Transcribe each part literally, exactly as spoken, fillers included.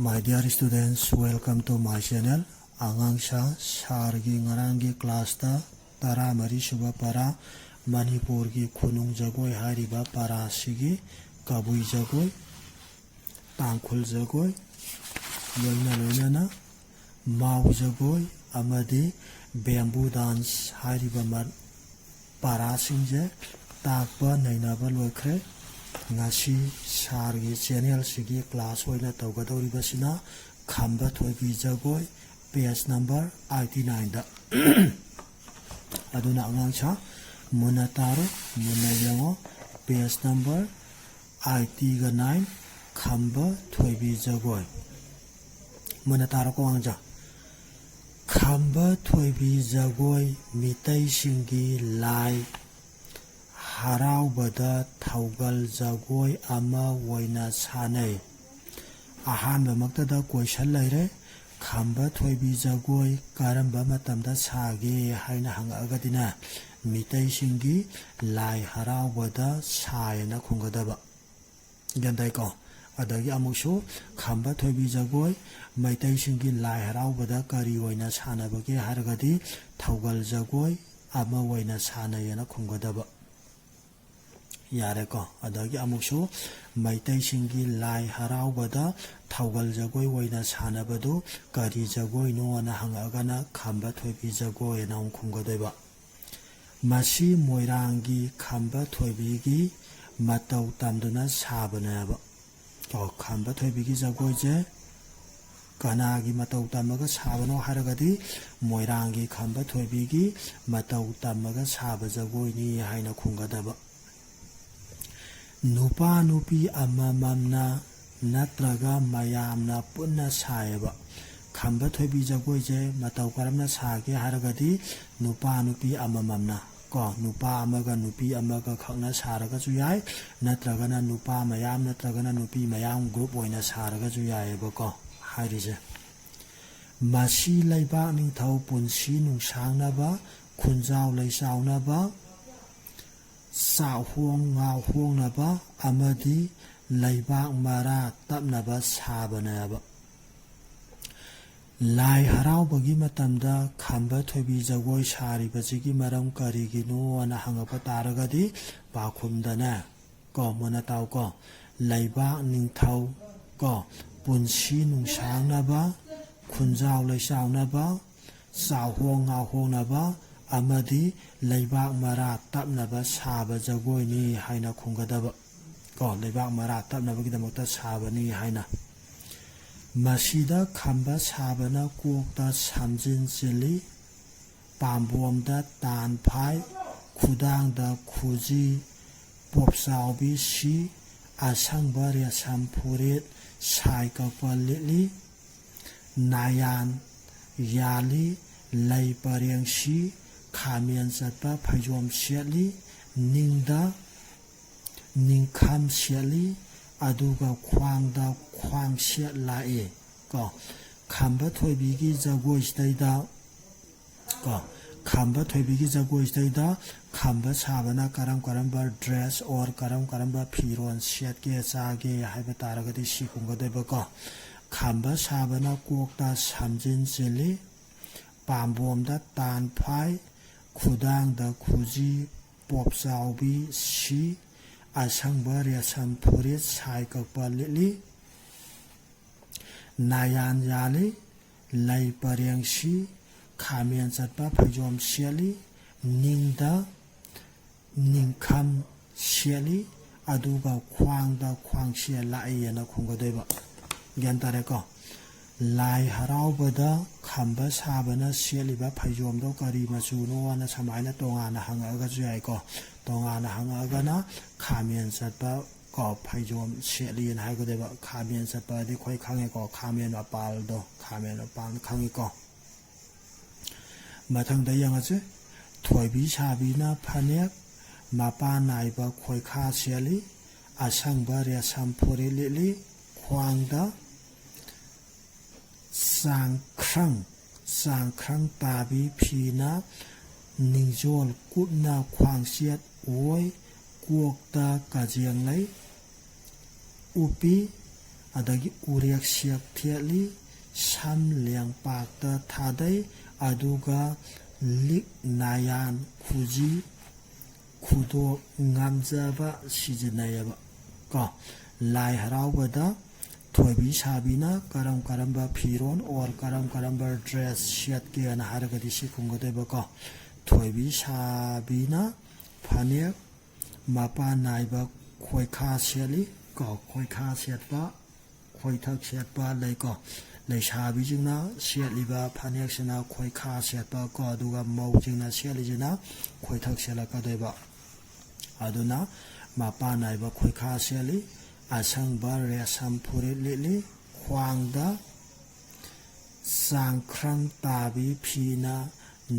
My dear students, welcome to my channel. ꯑꯉꯥꯡ ꯁꯥ, ꯁꯥꯔꯒꯤ ꯉꯔꯥꯡꯒꯤ ꯀ꯭ꯂꯥꯁꯇ ꯇꯔꯥꯃꯔꯤ ꯁꯨꯕ ꯄꯔꯥ, ꯃꯅꯤꯄꯨꯔꯒꯤ ꯈꯨꯅꯨꯡ ꯖꯒꯣꯏ ꯍꯥꯏꯔꯤꯕ ꯄꯔꯥꯁꯤꯒꯤ ꯀꯕꯨꯏ ꯖꯒꯣꯏ, ꯇꯥꯡꯈꯨꯜ ꯖꯒꯣꯏ, ꯂꯣꯏꯅ ꯂꯣꯏꯅꯅ ꯃꯥꯎ ꯖꯒꯣꯏ ꯑꯃꯗꯤ bamboo dance ꯍꯥꯏꯔꯤꯕ ꯃ-, ꯄꯔꯥꯁꯤꯡꯁꯦ ꯇꯥꯛꯄ ꯅꯩꯅꯕ ꯂꯣꯏꯈ꯭ꯔꯦ꯫ ꯉꯁꯤ ꯁꯥꯔꯒꯤ ꯆꯦꯅꯦꯜꯁꯤꯒꯤ ꯀ꯭ꯂꯥꯁ ꯑꯣꯏꯅ ꯇꯧꯒꯗꯧꯔꯤꯕꯁꯤꯅ ꯈꯝꯕ ꯊꯣꯏꯕꯤ ꯖꯒꯣꯏ, page number eighty nineꯗ꯫ ꯑꯗꯨꯅ ꯑꯉꯥꯡ ꯁꯥ, ꯃꯨꯟꯅ ꯇꯥꯔꯣ, ꯃꯨꯟꯅ ꯌꯦꯡꯉꯣ, page number eightyꯒ nine, ꯈꯝꯕ ꯊꯣꯏꯕꯤ ꯖꯒꯣꯏ꯫ ꯃꯨꯟꯅ ꯇꯥꯔꯣꯀꯣ ꯑꯉꯥꯡ ꯁꯥ꯫ ꯈꯝꯕ ꯊꯣꯏꯕꯤ ꯖꯒꯣꯏ ꯃꯤꯇꯩꯁꯤꯡꯒꯤ ꯂꯥꯏ ꯍꯔꯥꯎꯕꯗ ꯊꯧꯒꯜ ꯖꯒꯣꯏ ꯑꯃ ꯑꯣꯏꯅ ꯁꯥꯅꯩ꯫ ꯑꯍꯥꯟꯕꯃꯛꯇꯗ question ꯂꯩꯔꯦ, ꯈꯝꯕ ꯊꯣꯏꯕꯤ ꯖꯒꯣꯏ ꯀꯔꯝꯕ ꯃꯇꯝꯗ ꯁꯥꯒꯦ ꯍꯥꯏꯅ ꯍꯪꯉꯛꯑꯒꯗꯤꯅꯦ, ꯃꯤꯇꯩꯁꯤꯡꯒꯤ ꯂꯥꯏ ꯍꯔꯥꯎꯕꯗ ꯁꯥꯏꯌꯦꯅ ꯈꯨꯝꯒꯗꯕ꯫ ꯒ꯭ꯌꯥꯟ ꯇꯥꯏꯀꯣ? ꯑꯗꯒꯤ ꯑꯃꯨꯛꯁꯨ ꯈꯝꯕ ꯊꯣꯏꯕꯤ ꯖꯒꯣꯏ ꯃꯩꯇꯩꯁꯤꯡꯒꯤ ꯂꯥꯏ ꯍꯔꯥꯎꯕꯗ ꯀꯔꯤ ꯑꯣꯏꯅ ꯁꯥꯟꯅꯕꯒꯦ ꯍꯥꯏꯔꯒꯗꯤ ꯊꯧꯒꯜ ꯖꯒꯣꯏ ꯑꯃ ꯑꯣꯏꯅ ꯁꯥꯟꯅꯩꯌꯦꯅ ꯈꯨꯝꯒꯗꯕ꯫ ꯌꯥꯔꯦꯀꯣ? ꯑꯗꯒꯤ ꯑꯃꯨꯛꯁꯨ ꯃꯩꯇꯩꯁꯤꯡꯒꯤ ꯂꯥꯏ ꯍꯔꯥꯎꯕꯗ ꯊꯧꯒꯜ ꯖꯒꯣꯏ ꯑꯣꯏꯅ ꯁꯥꯟꯅꯕꯗꯨ ꯀꯔꯤ ꯖꯒꯣꯏꯅꯣꯅ ꯍꯪꯉꯛꯑꯒꯅ ꯈꯝꯕ ꯊꯣꯏꯕꯤ ꯖꯒꯣꯏꯅ ꯑꯃꯨꯛ ꯈꯨꯝꯒꯗꯣꯏꯕ꯫ ꯃꯁꯤ ꯃꯣꯏꯔꯥꯡꯒꯤ ꯈꯝꯕ ꯊꯣꯏꯕꯤꯒꯤ ꯃꯇꯧ ꯇꯝꯗꯨꯅ ꯁꯥꯕꯅꯦꯕ꯫ ꯑꯣ, ꯈꯝꯕ ꯊꯣꯏꯕꯤꯒꯤ ꯖꯒꯣꯏꯁꯦ ꯀꯅꯥꯒꯤ ꯃꯇꯧ ꯇꯝꯃꯒ ꯁꯥꯕꯅꯣ ꯍꯥꯏꯔꯒꯗꯤ ꯃꯣꯏꯔꯥꯡꯒꯤ ꯈꯝꯕ ꯊꯣꯏꯕꯤꯒꯤ ꯃꯇꯧ ꯇꯝꯃꯒ ꯁꯥꯕ ꯖꯒꯣꯏꯅꯤ ꯍꯥꯏꯅ ꯈꯨꯝꯒꯗꯕ꯫ ꯅꯨꯄꯥ ꯅꯨꯄꯤ ꯑꯃꯃꯝꯅ ꯅꯠꯇ꯭ꯔꯒ ꯃꯌꯥꯝꯅ ꯄꯨꯟꯅ ꯁꯥꯏꯌꯦꯕ꯫ ꯈꯝꯕ ꯊꯣꯏꯕꯤ ꯖꯒꯣꯏꯁꯦ ꯃꯇꯧ ꯀꯔꯝꯅ ꯁꯥꯒꯦ ꯍꯥꯏꯔꯒꯗꯤ ꯅꯨꯄꯥ ꯅꯨꯄꯤ ꯑꯃꯃꯝꯅ ꯀꯣ, ꯅꯨꯄꯥ ꯑꯃꯒ ꯅꯨꯄꯤ ꯑꯃꯒ ꯈꯛꯅ ꯁꯥꯔꯒꯁꯨ ꯌꯥꯏ, ꯅꯠꯇ꯭ꯔꯒꯅ ꯅꯨꯄꯥ ꯃꯌꯥꯝ ꯅꯠꯇ꯭ꯔꯒꯅ ꯅꯨꯄꯤ ꯃꯌꯥꯝ group ꯑꯣꯏꯅ ꯁꯥꯔꯒꯁꯨ ꯌꯥꯏꯑꯕꯀꯣ ꯍꯥꯏꯔꯤꯁꯦ꯫ ꯃꯁꯤ ꯂꯩꯕꯥꯛ ꯅꯤꯡꯊꯧ ꯄꯨꯟꯁꯤ ꯅꯨꯡꯁꯥꯡꯅꯕ, ꯈꯨꯟꯖꯥꯎ ꯂꯩꯆꯥꯎꯅꯕ, ꯆꯥꯛꯍꯣꯡ ꯉꯥꯍꯣꯡꯅꯕ ꯑꯃꯗꯤ ꯂꯩꯕꯥꯛ ꯃꯔꯥ ꯇꯞꯅꯕ ꯁꯥꯕꯅꯦꯕ꯫ ꯂꯥꯏ ꯍꯔꯥꯎꯕꯒꯤ ꯃꯇꯝꯗ ꯈꯝꯕ ꯊꯣꯏꯕꯤ ꯖꯒꯣꯏ ꯁꯥꯔꯤꯕꯁꯤꯒꯤ ꯃꯔꯝ ꯀꯔꯤꯒꯤꯅꯣꯅ ꯍꯪꯉꯛꯄ ꯇꯥꯔꯒꯗꯤ, ꯄꯥꯎꯈꯨꯝꯗꯅꯦ ꯀꯣ, ꯃꯨꯟꯅ ꯇꯥꯎ ꯀꯣ, ꯂꯩꯕꯥꯛ ꯅꯤꯡꯊꯧ ꯀꯣ, ꯄꯨꯟꯁꯤ ꯅꯨꯡꯁꯥꯡꯅꯕ, ꯈꯨꯟꯖꯥꯎ ꯂꯩꯆꯥꯎꯅꯕ, ꯆꯥꯎꯍꯣꯡ ꯉꯥꯍꯣꯡꯅꯕ ꯑꯃꯗꯤ ꯂꯩꯕꯥꯛ ꯃꯔꯥ ꯇꯞꯅꯕ ꯁꯥꯕ ꯖꯒꯣꯏꯅꯤ ꯍꯥꯏꯅ ꯈꯨꯝꯒꯗꯕ ꯀꯣ, ꯂꯩꯕꯥꯛ ꯃꯔꯥ ꯇꯞꯅꯕꯒꯤꯗꯃꯛꯇ ꯁꯥꯕꯅꯤ ꯍꯥꯏꯅ꯫ ꯃꯁꯤꯗ ꯈꯝꯕ ꯁꯥꯕꯅ ꯀꯣꯛꯇ ꯁꯝꯖꯤꯟ ꯆꯤꯜꯂꯤ, ꯄꯥꯝꯕꯣꯝꯗ ꯇꯥꯟ ꯐꯥꯏ, ꯈꯨꯗꯥꯡꯗ ꯈꯨꯖꯤ, ꯄꯣꯞꯆꯥꯎꯕꯤ ꯁꯤ, ꯑꯁꯪꯕ ꯔꯦꯁꯝ ꯐꯨꯔꯤꯠ, ꯁꯥꯏ ꯀꯛꯄ ꯂꯤꯠꯂꯤ, ꯅꯥꯌꯥꯟ ꯌꯥꯜꯂꯤ, ꯂꯩ ꯄꯔꯦꯡ ꯁꯤ, ꯈꯥꯃꯦꯟ ꯆꯠꯄ ꯐꯩꯖꯣꯝ ꯁꯦꯠꯂꯤ, ꯅꯤꯡꯗ ꯅꯤꯡꯈꯝ ꯁꯦꯠꯂꯤ, ꯑꯗꯨꯒ ꯈ꯭ꯋꯥꯡꯗ ꯈ꯭ꯋꯥꯡꯁꯦꯠ ꯂꯥꯛꯏ ꯀꯣ꯫ ꯈꯝꯕ ꯊꯣꯏꯕꯤꯒꯤ ꯖꯒꯣꯏꯁꯤꯗꯩꯗ ꯀꯣ, ꯈꯝꯕ ꯊꯣꯏꯕꯤꯒꯤ ꯖꯒꯣꯏꯁꯤꯗꯩꯗ ꯈꯝꯕ ꯁꯥꯕꯅ ꯀꯔꯝ ꯀꯔꯝꯕ dress or ꯀꯔꯝ ꯀꯔꯝꯕ ꯐꯤꯔꯣꯜ ꯁꯦꯠꯀꯦ ꯆꯥꯒꯦ ꯍꯥꯏꯕ ꯇꯥꯔꯒꯗꯤ ꯁꯤ ꯈꯨꯝꯒꯗꯣꯏꯕꯀꯣ꯫ ꯈꯝꯕ ꯁꯥꯕꯅ ꯀꯣꯛꯇ ꯁꯝꯖꯤꯟ ꯆꯤꯜꯂꯤ, ꯄꯥꯝꯕꯣꯝꯗ ꯇꯥꯟ ꯐꯥꯏ, ꯈꯨꯗꯥꯡꯗ ꯈꯨꯖꯤ, ꯄꯣꯞꯆꯥꯎꯕꯤ ꯁꯤ, ꯑꯁꯪꯕ ꯔꯦꯁꯝ ꯐꯨꯔꯤꯠ ꯁꯥꯏ ꯀꯛꯄ ꯂꯤꯠꯂꯤ, ꯅꯥꯌꯥꯟ ꯌꯥꯜꯂꯤ, ꯂꯩ ꯄꯔꯦꯡ ꯁꯤ, ꯈꯥꯃꯦꯟ ꯆꯠꯄ ꯐꯩꯖꯣꯝ ꯁꯦꯠꯂꯤ, ꯅꯤꯡꯗ ꯅꯤꯡꯈꯝ ꯁꯦꯠꯂꯤ, ꯑꯗꯨꯒ ꯈ꯭ꯋꯥꯡꯗ ꯈ꯭ꯋꯥꯡꯁꯦꯠ ꯂꯥꯛꯏꯅ ꯈꯨꯝꯒꯗꯣꯏꯕ꯫ ꯒ꯭ꯌꯥꯟ ꯇꯥꯔꯦꯀꯣ? ꯂꯥꯏ ꯍꯔꯥꯎꯕꯗ ꯈꯝꯕ ꯁꯥꯕꯅ ꯁꯦꯠꯂꯤꯕ ꯐꯩꯖꯣꯝꯗꯣ ꯀꯔꯤ ꯃꯆꯨꯅꯣꯅ ꯁꯨꯃꯥꯏꯅ ꯇꯣꯉꯥꯟꯅ ꯍꯪꯉꯛꯑꯒꯁꯨ ꯌꯥꯏꯀꯣ꯫ ꯇꯣꯉꯥꯟꯅ ꯍꯪꯉꯛꯑꯒꯅ ꯈꯥꯃꯦꯟ ꯆꯠꯄ ꯀꯣ, ꯐꯩꯖꯣꯝ ꯁꯦꯠꯂꯤꯅ ꯍꯥꯏꯒꯗꯣꯏꯕ꯫ ꯈꯥꯃꯦꯟ ꯆꯠꯄ ꯍꯥꯏꯗꯤ ꯑꯩꯈꯣꯏ ꯈꯪꯉꯦꯀꯣ, ꯈꯥꯃꯦꯟ ꯃꯄꯥꯜꯗꯣ, ꯈꯥꯃꯦꯟ ꯃꯄꯥꯜ ꯈꯪꯉꯤꯀꯣ꯫ ꯃꯊꯪꯗ ꯌꯦꯡꯉꯁꯤ꯫ ꯊꯣꯏꯕꯤ ꯁꯥꯕꯤꯅ ꯐꯅꯦꯛ ꯃꯄꯥꯟ ꯅꯥꯏꯕ ꯈꯣꯏꯈꯥ ꯁꯦꯠꯂꯤ, ꯑꯁꯪꯕ ꯔꯦꯁꯝ ꯐꯨꯔꯤꯠ ꯂꯤꯠꯂꯤ, ꯈ꯭ꯋꯥꯡꯗ ꯆꯥꯡꯈ꯭ꯔꯪ, ꯆꯥꯡꯈ꯭ꯔꯪ ꯇꯥꯕꯤ ꯐꯤꯅ ꯅꯤꯡꯖꯣꯜ ꯀꯨꯞꯅ ꯈ꯭ꯋꯥꯡꯆꯦꯠ ꯑꯣꯏ, ꯀꯣꯛꯇ ꯀꯖꯦꯡ ꯂꯩ, ꯎꯞꯄꯤ, ꯑꯗꯒꯤ ꯎꯔꯦꯛ ꯁꯦꯛ ꯊꯦꯠꯂꯤ, ꯁꯝ ꯂꯦꯡꯄꯥꯛꯇ ꯊꯥꯗꯩ, ꯑꯗꯨꯒ ꯂꯤꯛ ꯅꯥꯌꯥꯟ ꯈꯨꯖꯤ ꯈꯨꯗꯣꯛ ꯉꯝꯖꯕ ꯁꯤꯖꯤꯟꯅꯩꯌꯦꯕ ꯀꯣ꯫ ꯂꯥꯏ ꯍꯔꯥꯎꯕꯗ ꯊꯣꯏꯕꯤ ꯁꯥꯕꯤꯅ ꯀꯔꯝ ꯀꯔꯝꯕ ꯐꯤꯔꯣꯜ or ꯀꯔꯝ ꯀꯔꯝꯕ dress ꯁꯦꯠꯀꯦꯅ ꯍꯥꯏꯔꯒꯗꯤ ꯁꯤ ꯈꯨꯝꯒꯗꯣꯏꯕ ꯀꯣ꯫ ꯊꯣꯏꯕꯤ ꯁꯥꯕꯤꯅ ꯐꯅꯦꯛ ꯃꯄꯥꯟ ꯅꯥꯏꯕ ꯈꯣꯏꯈꯥ ꯁꯦꯠꯂꯤ ꯀꯣ꯫ ꯈꯣꯏꯈꯥ ꯁꯦꯠꯄ, ꯈꯣꯏꯊꯛ ꯁꯦꯠꯄ ꯂꯩꯀꯣ꯫ ꯂꯩꯁꯥꯕꯤꯁꯤꯡꯅ ꯁꯦꯠꯂꯤꯕ ꯐꯅꯦꯛꯁꯤꯅ ꯈꯣꯏꯈꯥ ꯁꯦꯠꯄ ꯀꯣ, ꯑꯗꯨꯒ ꯃꯧꯁꯤꯡꯅ ꯁꯦꯠꯂꯤꯁꯤꯅ ꯈꯣꯏꯊꯛ ꯁꯦꯠꯂꯛꯀꯗꯣꯏꯕ꯫ ꯑꯗꯨꯅ ꯃꯄꯥꯟ ꯅꯥꯏꯕ ꯈꯣꯏꯈꯥ ꯁꯦꯠꯂꯤ, ꯑꯁꯪꯕ ꯔꯦꯁꯝ ꯐꯨꯔꯤꯠ ꯂꯤꯠꯂꯤ, ꯈ꯭ꯋꯥꯡꯗ ꯆꯥꯡꯈ꯭ꯔꯪ ꯇꯥꯕꯤ ꯐꯤꯅ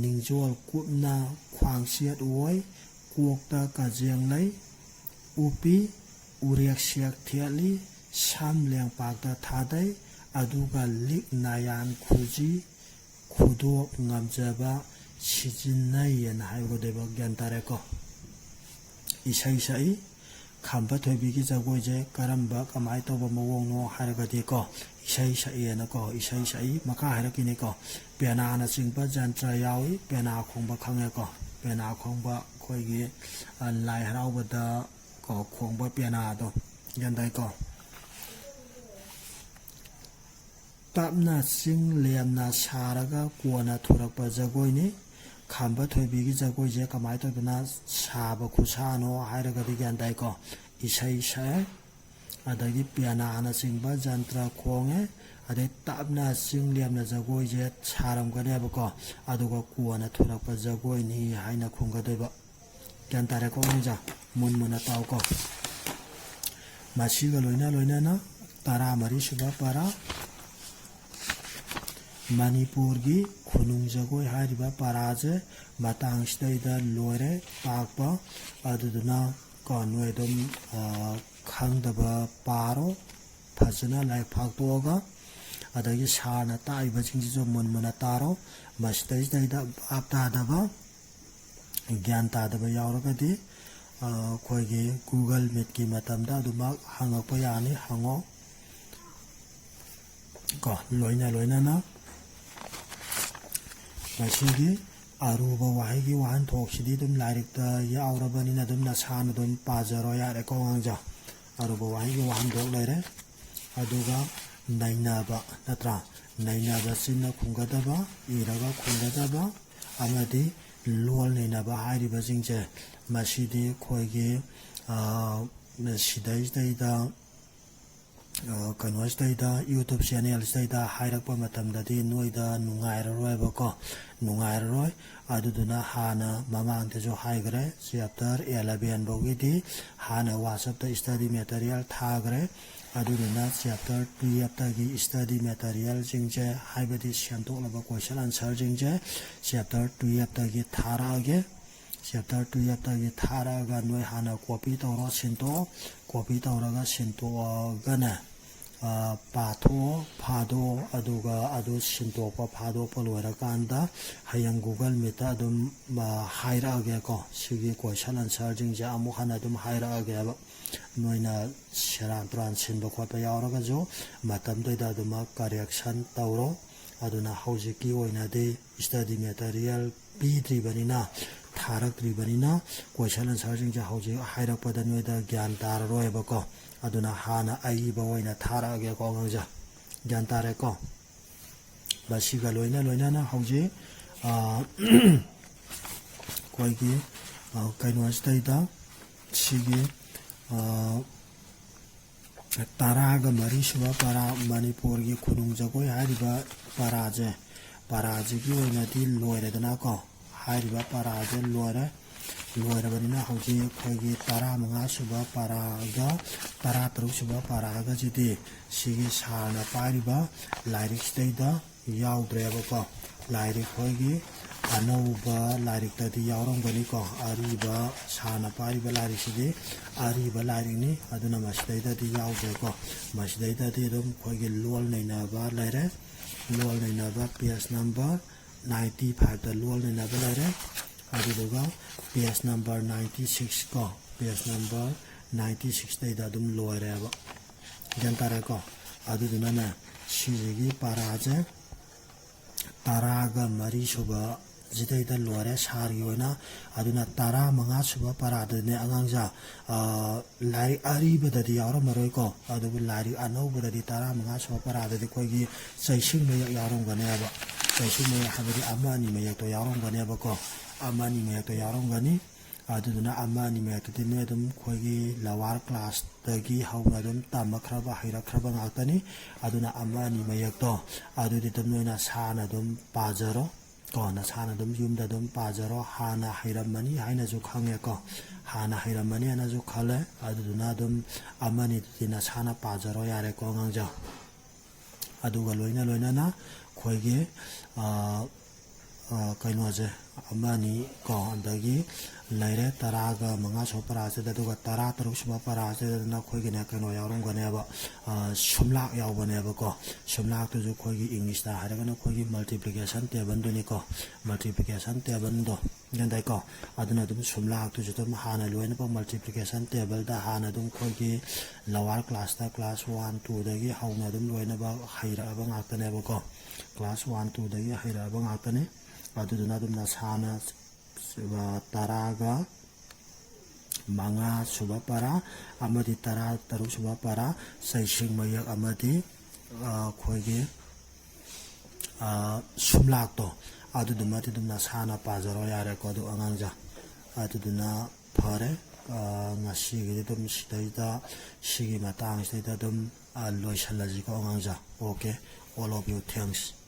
ꯅꯤꯡꯖꯣꯜ ꯀꯨꯞꯅ ꯈ꯭ꯋꯥꯡꯆꯦꯠ ꯑꯣꯏ, ꯀꯣꯛꯇ ꯀꯖꯦꯡꯂꯩ ꯎꯞꯄꯤ, ꯎꯔꯦꯛ ꯁꯦꯛ ꯊꯦꯠꯂꯤ, ꯁꯝ ꯂꯦꯡꯄꯥꯛꯇ ꯊꯥꯗꯩ, ꯑꯗꯨꯒ ꯂꯤꯛ ꯅꯥꯌꯥꯟ ꯈꯨꯖꯤ ꯈꯨꯗꯣꯛ ꯉꯝꯖꯕ ꯁꯤꯖꯤꯟꯅꯩꯌꯦꯅ ꯍꯥꯏꯒꯗꯣꯏꯕ꯫ ꯒ꯭ꯌꯥꯟ ꯇꯥꯔꯦꯀꯣ? ꯏꯁꯩ ꯁꯛꯏ꯫ ꯈꯝꯕ ꯊꯣꯏꯕꯤꯒꯤ ꯖꯒꯣꯏꯁꯦ ꯀꯔꯝꯕ, ꯀꯃꯥꯏꯅ ꯇꯧꯕ ꯃꯑꯣꯡꯅꯣ ꯍꯥꯏꯔꯒꯗꯤꯀꯣ, ꯏꯁꯩ ꯁꯛꯏꯅꯀꯣ, ꯏꯁꯩ ꯁꯛꯏ꯫ ꯃꯈꯥ ꯍꯥꯏꯔꯛꯈꯤꯅꯤꯀꯣ, ꯄꯦꯅꯥꯅꯆꯤꯡꯕ ꯖꯟꯇ꯭ꯔ ꯌꯥꯎꯏ꯫ ꯄꯦꯅꯥ ꯈꯣꯡꯕ ꯈꯪꯉꯦꯀꯣ? ꯄꯦꯅꯥ ꯈꯣꯡꯕ ꯑꯩꯈꯣꯏꯒꯤ, ꯑ, ꯂꯥꯏ ꯍꯔꯥꯎꯕꯗ ꯀꯣ, ꯈꯣꯡꯕ ꯄꯦꯅꯥꯗꯣ꯫ ꯒ꯭ꯌꯥꯟ ꯇꯥꯏꯀꯣ? ꯇꯞꯅ ꯆꯤꯡ ꯂꯦꯝꯅ ꯁꯥꯔꯒ ꯀꯣꯟꯅ ꯊꯣꯔꯛꯄ ꯖꯒꯣꯏꯅꯤ꯫ ꯈꯝꯕ ꯊꯣꯏꯕꯤꯒꯤ ꯖꯒꯣꯏꯁꯦ ꯀꯃꯥꯏꯅ ꯇꯧꯗꯅ ꯁꯥꯕ ꯈꯨꯠꯁꯥꯅꯣ ꯍꯥꯏꯔꯒꯗꯤ, ꯒ꯭ꯌꯥꯟ ꯇꯥꯏꯀꯣ? ꯏꯁꯩ ꯁꯛꯑꯦ, ꯑꯗꯒꯤ ꯄꯤꯌꯥꯅꯥꯅꯆꯤꯡꯕ ꯖꯟꯇ꯭ꯔ ꯈꯣꯡꯉꯦ, ꯑꯗꯩ ꯇꯞꯅ ꯆꯤꯡ ꯂꯦꯝꯅ ꯖꯒꯣꯏꯁꯦ ꯁꯥꯔꯝꯒꯅꯦꯕꯀꯣ꯫ ꯑꯗꯨꯒ ꯀꯣꯟꯅ ꯊꯣꯔꯛꯄ ꯖꯒꯣꯏꯅꯤ ꯍꯥꯏꯅ ꯈꯨꯝꯒꯗꯣꯏꯕ꯫ ꯒ꯭ꯌꯥꯟ ꯇꯥꯔꯦꯀꯣ ꯑꯉꯥꯡꯁꯥ? ꯃꯨꯟ ꯃꯨꯟꯅ ꯇꯥꯎꯀꯣ꯫ ꯃꯁꯤꯒ ꯂꯣꯏꯅ ꯂꯣꯏꯅꯅ ꯇꯔꯥꯃꯔꯤ ꯁꯨꯕ ꯄꯔꯥ, ꯃꯅꯤꯄꯨꯔꯒꯤ ꯈꯨꯅꯨꯡ ꯖꯒꯣꯏ ꯍꯥꯏꯔꯤꯕ ꯄꯔꯥꯁꯦ ꯃꯇꯥꯡꯁꯤꯗꯩꯗ ꯂꯣꯏꯔꯦ ꯇꯥꯛꯄ꯫ ꯑꯗꯨꯗꯨꯅ ꯀꯣ, ꯅꯣꯏ ꯑꯗꯨꯝ, ꯑ, ꯈꯪꯗꯕ ꯄꯥꯔꯣ, ꯐꯖꯅ ꯂꯥꯏꯔꯤꯛ ꯐꯥꯛꯇꯣꯛꯑꯒ, ꯑꯗꯒꯤ ꯁꯥꯔꯅ ꯇꯥꯛꯏꯕꯁꯤꯡꯁꯤꯁꯨ ꯃꯨꯟ ꯃꯨꯟꯅ ꯇꯥꯔꯣ꯫ ꯃꯁꯤꯗꯩꯁꯤꯗꯩꯗ ꯚꯥꯞ ꯇꯥꯗꯕ, ꯒ꯭ꯌꯥꯟ ꯇꯥꯗꯕ ꯌꯥꯎꯔꯒꯗꯤ, ꯑꯩꯈꯣꯏꯒꯤ Google Meetꯀꯤ ꯃꯇꯝꯗ ꯑꯗꯨꯃꯛ ꯍꯪꯉꯛꯄ ꯌꯥꯅꯤ, ꯍꯪꯉꯣ꯫ ꯀꯣ, ꯂꯣꯏꯅ ꯂꯣꯏꯅꯅ ꯃꯁꯤꯒꯤ ꯑꯔꯨꯕ ꯋꯥꯍꯩꯒꯤ ꯋꯥꯍꯟꯊꯣꯛꯁꯤꯗꯤ ꯑꯗꯨꯝ ꯂꯥꯏꯔꯤꯛꯇ ꯌꯥꯎꯔꯕꯅꯤꯅ ꯑꯗꯨꯝ ꯅꯁꯥꯅ ꯑꯗꯨꯝ ꯄꯥꯖꯔꯣ, ꯌꯥꯔꯦꯀꯣ ꯑꯉꯥꯡꯖꯥ? ꯑꯔꯨꯕ ꯋꯥꯍꯩꯒꯤ ꯋꯥꯍꯟꯊꯣꯛ ꯂꯩꯔꯦ꯫ ꯑꯗꯨꯒ ꯅꯩꯅꯕ, ꯅꯠꯇ꯭ꯔꯥ? ꯅꯩꯅꯕ, ꯆꯤꯟꯅ ꯈꯨꯝꯒꯗꯕ, ꯏꯔꯒ ꯈꯨꯝꯒꯗꯕ, ꯑꯃꯗꯤ ꯂꯣꯜ ꯅꯩꯅꯕ ꯍꯥꯏꯔꯤꯕꯁꯤꯡꯁꯦ, ꯃꯁꯤꯗꯤ ꯑꯩꯈꯣꯏꯒꯤ, ꯑ, ꯁꯤꯗꯩꯁꯤꯗꯩꯗ, ꯑ, ꯀꯩꯅꯣꯁꯤꯗꯩꯗ, YouTube channelꯁꯤꯗꯩꯗ ꯍꯥꯏꯔꯛꯄ ꯃꯇꯝꯗꯗꯤ ꯅꯣꯏꯗ ꯅꯨꯡꯉꯥꯏꯔꯔꯣꯏꯕꯀꯣ, ꯅꯨꯡꯉꯥꯏꯔꯔꯣꯏ꯫ ꯑꯗꯨꯗꯨꯅ ꯍꯥꯟꯅ ꯃꯃꯥꯡꯗꯁꯨ ꯍꯥꯏꯈ꯭ꯔꯦ, chapter eleven ꯐꯥꯎꯒꯤꯗꯤ ꯍꯥꯟꯅ WhatsAppꯇ study material ꯊꯥꯈ꯭ꯔꯦ꯫ ꯑꯗꯨꯗꯨꯅ chapter twelveꯇꯒꯤ study materialꯁꯤꯡꯁꯦ, ꯍꯥꯏꯕꯗꯤ ꯁꯦꯝꯗꯣꯛꯂꯕ question answerꯁꯤꯡꯁꯦ chapter twelveꯇꯒꯤ ꯊꯥꯔꯛꯑꯒꯦ꯫ Chapter twelveꯇꯒꯤ ꯊꯥꯔꯛꯑꯒ ꯅꯣꯏ ꯍꯥꯟꯅ copy ꯇꯧꯔꯣ, ꯁꯤꯟꯇꯣꯛꯑꯣ꯫ Copy ꯇꯧꯔꯒ ꯁꯤꯟꯇꯣꯛꯑꯒꯅꯦ, ꯑ, ꯄꯥꯊꯣꯛꯑꯣ, ꯐꯥꯗꯣꯛꯑꯣ, ꯑꯗꯨꯒ ꯑꯗꯨ ꯁꯤꯟꯇꯣꯛꯄ, ꯐꯥꯗꯣꯛꯄ ꯂꯣꯏꯔꯀꯥꯟꯗ ꯍꯌꯦꯡ Google Meetꯇ ꯑꯗꯨꯝ, ꯑ, ꯍꯥꯏꯔꯛꯑꯒꯦꯀꯣ꯫ ꯁꯤꯒꯤ question answerꯁꯤꯡꯁꯦ ꯑꯃꯨꯛ ꯍꯟꯅ ꯑꯗꯨꯝ ꯍꯥꯏꯔꯛꯑꯒꯦꯕ꯫ ꯅꯣꯏꯅ ꯁꯦꯔꯥꯟ ꯇꯨꯔꯥꯟ ꯁꯤꯟꯕ ꯈꯣꯠꯄ ꯌꯥꯎꯔꯒꯁꯨ ꯃꯇꯝꯗꯨꯗ ꯑꯗꯨꯃꯛ correction ꯇꯧꯔꯣ꯫ ꯑꯗꯨꯅ ꯍꯧꯖꯤꯛꯀꯤ ꯑꯣꯏꯅꯗꯤ study material ꯄꯤꯗ꯭ꯔꯤꯕꯅꯤꯅ, ꯊꯥꯔꯛꯇ꯭ꯔꯤꯕꯅꯤꯅ, question answerꯁꯤꯡꯁꯦ ꯍꯧꯖꯤꯛ ꯍꯥꯏꯔꯛꯄꯗ ꯅꯣꯏꯗ ꯒ꯭ꯌꯥꯟ ꯇꯥꯔꯔꯣꯏꯕꯀꯣ꯫ ꯑꯗꯨꯅ ꯍꯥꯟꯅ ꯑꯏꯕ ꯑꯣꯏꯅ ꯊꯥꯔꯛꯑꯒꯦꯀꯣ ꯑꯉꯥꯡꯁꯦ꯫ ꯒ꯭ꯌꯥꯟ ꯇꯥꯔꯦꯀꯣ? ꯃꯁꯤꯒ ꯂꯣꯏꯅ ꯂꯣꯏꯅꯅ ꯍꯧꯖꯤꯛ, ꯑ, ꯑꯩꯈꯣꯏꯒꯤ, ꯑ, ꯀꯩꯅꯣꯁꯤꯗꯩꯗ ꯁꯤꯒꯤ, ꯑ, ꯇꯔꯥꯒ ꯃꯔꯤ ꯁꯨꯕ ꯄꯔꯥ, ꯃꯅꯤꯄꯨꯔꯒꯤ ꯈꯨꯅꯨꯡ ꯖꯒꯣꯏ ꯍꯥꯏꯔꯤꯕ ꯄꯔꯥꯁꯦ, ꯄꯔꯥꯁꯤꯒꯤ ꯑꯣꯏꯅꯗꯤ ꯂꯣꯏꯔꯦꯗꯅꯀꯣ꯫ ꯍꯥꯏꯔꯤꯕ ꯄꯔꯥꯁꯦ ꯂꯣꯏꯔꯦ꯫ ꯂꯣꯏꯔꯕꯅꯤꯅ ꯍꯧꯖꯤꯛ ꯑꯩꯈꯣꯏꯒꯤ ꯇꯔꯥꯃꯉꯥ ꯁꯨꯕ ꯄꯔꯥꯒ ꯇꯔꯥꯇꯔꯨꯛ ꯁꯨꯕ ꯄꯔꯥꯒꯁꯤꯗꯤ ꯁꯤꯒꯤ ꯁꯥꯔꯅ ꯄꯥꯏꯔꯤꯕ ꯂꯥꯏꯔꯤꯛꯁꯤꯗꯩꯗ ꯌꯥꯎꯗ꯭ꯔꯦꯕꯀꯣ꯫ ꯂꯥꯏꯔꯤꯛ ꯑꯩꯈꯣꯏꯒꯤ ꯑꯅꯧꯕ ꯂꯥꯏꯔꯤꯛꯇꯗꯤ ꯌꯥꯎꯔꯝꯒꯅꯤꯀꯣ꯫ ꯑꯔꯤꯕ ꯁꯥꯔꯅ ꯄꯥꯏꯔꯤꯕ ꯂꯥꯏꯔꯤꯛꯁꯤꯗꯤ ꯑꯔꯤꯕ ꯂꯥꯏꯔꯤꯛꯅꯤ, ꯑꯗꯨꯅ ꯃꯁꯤꯗꯩꯗꯗꯤ ꯌꯥꯎꯗ꯭ꯔꯦꯀꯣ꯫ ꯃꯁꯤꯗꯩꯗꯗꯤ ꯑꯗꯨꯝ ꯑꯩꯈꯣꯏꯒꯤ ꯂꯣꯜ ꯅꯩꯅꯕ ꯂꯩꯔꯦ꯫ ꯂꯣꯜ ꯅꯩꯅꯕ page number ninety fiveꯇ ꯂꯣꯜ ꯅꯩꯅꯕ ꯂꯩꯔꯦ꯫ ꯑꯗꯨꯗꯨꯒ page number ninety six ꯀꯣ, page number ninety six ꯇꯩꯗ ꯑꯗꯨꯝ ꯂꯣꯏꯔꯦꯕ꯫ ꯒ꯭ꯌꯥꯟ ꯇꯥꯔꯦꯀꯣ? ꯑꯗꯨꯗꯨꯅꯅꯦ, ꯁꯤꯁꯤꯒꯤ ꯄꯔꯥꯁꯦ ꯇꯔꯥꯒ ꯃꯔꯤ ꯁꯨꯕ ꯁꯤꯗꯩꯗ ꯂꯣꯏꯔꯦ ꯁꯥꯔꯒꯤ ꯑꯣꯏꯅ꯫ ꯑꯗꯨꯅ ꯇꯔꯥꯃꯉꯥ ꯁꯨꯕ ꯄꯔꯥꯗꯅꯦ ꯑꯉꯥꯡꯁꯦ, ꯑ, ꯂꯥꯏꯔꯤꯛ ꯑꯔꯤꯕꯗꯗꯤ ꯌꯥꯎꯔꯝꯃꯔꯣꯏꯀꯣ, ꯑꯗꯨꯕꯨ ꯂꯥꯏꯔꯤꯛ ꯑꯅꯧꯕꯗꯗꯤ ꯇꯔꯥꯃꯉꯥ ꯁꯨꯕ ꯄꯔꯥꯗꯗꯤ ꯑꯩꯈꯣꯏꯒꯤ ꯆꯩꯁꯤꯡ ꯃꯌꯦꯛ ꯌꯥꯎꯔꯝꯒꯅꯦꯕ꯫ ꯆꯩꯁꯤꯡ ꯃꯌꯦꯛ ꯍꯥꯏꯕꯗꯤ ꯑꯃ ꯑꯅꯤ ꯃꯌꯦꯛꯇꯣ ꯌꯥꯎꯔꯝꯒꯅꯦꯕꯀꯣ꯫ ꯑꯃ ꯑꯅꯤ ꯃꯌꯦꯛꯇꯣ ꯌꯥꯎꯔꯝꯒꯅꯤ꯫ ꯑꯗꯨꯗꯨꯅ ꯑꯃ ꯑꯅꯤ ꯃꯌꯦꯛꯇꯨꯗꯤ ꯅꯣꯏ ꯑꯗꯨꯝ ꯑꯩꯈꯣꯏꯒꯤ lower class ꯇꯒꯤ ꯍꯧꯅ ꯑꯗꯨꯝ ꯇꯝꯃꯛꯈ꯭ꯔꯕ, ꯍꯩꯔꯛꯈ꯭ꯔꯕ ꯉꯥꯛꯇꯅꯤ꯫ ꯑꯗꯨꯅ ꯑꯃ ꯑꯅꯤ ꯃꯌꯦꯛꯇꯣ ꯑꯗꯨꯗꯤ ꯑꯗꯨꯝ ꯅꯣꯏ ꯅꯁꯥꯅ ꯑꯗꯨꯝ ꯄꯥꯖꯔꯣ ꯀꯣ, ꯅꯁꯥꯅ ꯑꯗꯨꯝ ꯌꯨꯝꯗ ꯑꯗꯨꯝ ꯄꯥꯖꯔꯣ꯫ ꯍꯥꯟꯅ ꯍꯩꯔꯝꯃꯅꯤ ꯍꯥꯏꯅꯁꯨ ꯈꯪꯉꯦꯀꯣ, ꯍꯥꯟꯅ ꯍꯩꯔꯝꯃꯅꯤ ꯍꯥꯏꯅꯁꯨ ꯈꯜꯂꯦ꯫ ꯑꯗꯨꯗꯨꯅ ꯑꯗꯨꯝ ꯑꯃ ꯑꯅꯤꯗꯨꯗꯤ ꯅꯁꯥꯅ ꯄꯥꯖꯔꯣ ꯌꯥꯔꯦꯀꯣ ꯑꯉꯥꯡꯁꯦ꯫ ꯑꯗꯨꯒ ꯂꯣꯏꯅ ꯂꯣꯏꯅꯅ ꯑꯩꯈꯣꯏꯒꯤ, ꯑ, ꯑ, ꯀꯩꯅꯣꯁꯦ, ꯑꯃ ꯑꯅꯤ ꯀꯣ, ꯑꯗꯒꯤ ꯂꯩꯔꯦ ꯇꯔꯥꯒ ꯃꯉꯥ ꯁꯨꯕ ꯄꯔꯥꯁꯤꯗ, ꯑꯗꯨꯒ ꯇꯔꯥ ꯇꯔꯨꯛ ꯁꯨꯕ ꯄꯔꯥꯁꯤꯗꯅ ꯑꯩꯈꯣꯏꯒꯤꯅꯦ ꯀꯩꯅꯣ ꯌꯥꯎꯔꯝꯒꯅꯦꯕ, ꯑ, ꯁꯨꯝꯂꯥꯛ ꯌꯥꯎꯕꯅꯦꯕꯀꯣ꯫ ꯁꯨꯝꯂꯥꯛꯇꯨꯁꯨ ꯑꯩꯈꯣꯏꯒꯤ English ꯇ ꯍꯥꯏꯔꯒꯅ ꯑꯩꯈꯣꯏꯒꯤ multiplication table ꯗꯨꯅꯤꯀꯣ, multiplication table ꯗꯣ꯫ ꯒ꯭ꯌꯥꯟ ꯇꯥꯏꯀꯣ? ꯑꯗꯨꯅ ꯑꯗꯨꯝ ꯁꯨꯝꯂꯥꯛꯇꯨꯁꯨ ꯑꯗꯨꯝ ꯍꯥꯟꯅ ꯂꯣꯏꯅꯃꯛ multiplication table ꯗ ꯍꯥꯟꯅ ꯑꯗꯨꯝ ꯑꯩꯈꯣꯏꯒꯤ lower class ꯇ class one, two ꯗꯒꯤ ꯍꯧꯅ ꯑꯗꯨꯝ ꯂꯣꯏꯅꯃꯛ ꯍꯩꯔꯛꯑꯕ ꯉꯥꯛꯇꯅꯦꯕꯀꯣ꯫ Class one, two ꯗꯒꯤ ꯍꯩꯔꯛꯑꯕ ꯉꯥꯛꯇꯅꯤ꯫ ꯑꯗꯨꯗꯨꯅ ꯑꯗꯨꯝ ꯅꯁꯥꯅ, ꯑ, ꯇꯔꯥꯒ ꯃꯉꯥ ꯁꯨꯕ ꯄꯔꯥ ꯑꯃꯗꯤ ꯇꯔꯥ ꯇꯔꯨꯛ ꯁꯨꯕ ꯄꯔꯥ, ꯆꯩꯁꯤꯡ ꯃꯌꯦꯛ ꯑꯃꯗꯤ, ꯑ, ꯑꯩꯈꯣꯏꯒꯤ, ꯑ, ꯁꯨꯝꯂꯥꯛꯇꯣ, ꯑꯗꯨꯗꯨꯃꯗꯤ ꯑꯗꯨꯝ ꯅꯁꯥꯅ ꯄꯥꯖꯔꯣ ꯌꯥꯔꯦꯀꯣ꯫ ꯑꯗꯨ ꯑꯉꯥꯡꯁꯦ, ꯑꯗꯨꯗꯨꯅ ꯐꯔꯦ꯫ ꯑ, ꯉꯁꯤꯒꯤꯗꯤ ꯑꯗꯨꯝ ꯁꯤꯗꯩꯗ, ꯁꯤꯒꯤ ꯃꯇꯥꯡꯁꯤꯗꯩꯗ ꯑꯗꯨꯝ, ꯑ, ꯂꯣꯏꯁꯤꯜꯂꯁꯤꯀꯣ ꯑꯉꯥꯡꯁꯦ꯫ Okay, all of you, thanks꯫